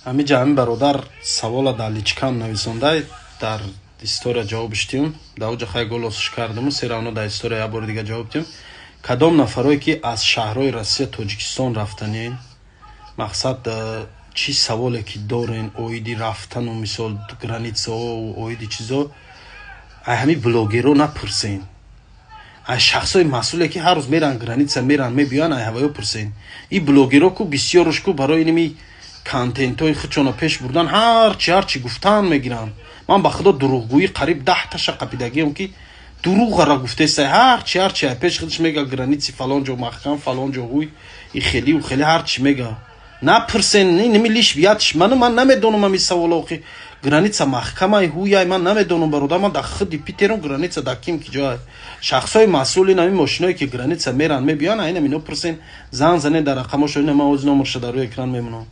Ҳамиҷа ҳамин бародар савола дар личкам нависондай, дар история ҷавобш тиюм. Дар оҷа хай голосш кардаму се равно дар история як бори дига ҷавоб тиюм. Кадом нафарое, ки аз шаҳрҳои Россия Тоҷикистон рафтанен, мақсад, чӣ саволе ки дорен оиди рафтану, мисол, границаҳо, оиди чизо, ай ҳамин блогерро напурсен, ай шахсои масъуле, ки ҳар рӯз меран граница, меран, мебиёян, ай ҳаваё пурсен. И блогерро ку бисёруш ку барои иними контентҳои худшона пеш бурдан ҳарчи ҳарчи гуфтан мегиранд. Ман, ба худо, дурӯғгӯӣ қариб 10 таша қапидагиам, ки дурӯғара гуфтеса, ҳарчи ҳарчи ай пеш худаш мега: граница фалон ҷо маҳкам, фалон ҷо ҳуй и хелиу хеле, ҳарчи мега. Напурсен, ними лиш биятш. Ману ман намедонам ами саволо ки граница маҳкамай, ҳуяй, ман намедонам, бародар. Ман дар худи Питерум, граница дар ким ки ҷоай. Шахсҳои масъул, ин ами мошиное, ки граница меран, мебиёян, айнам ино пурсен, зан занен дар рақамошо. Ина ман ози номерша дар рӯи экран мемонам.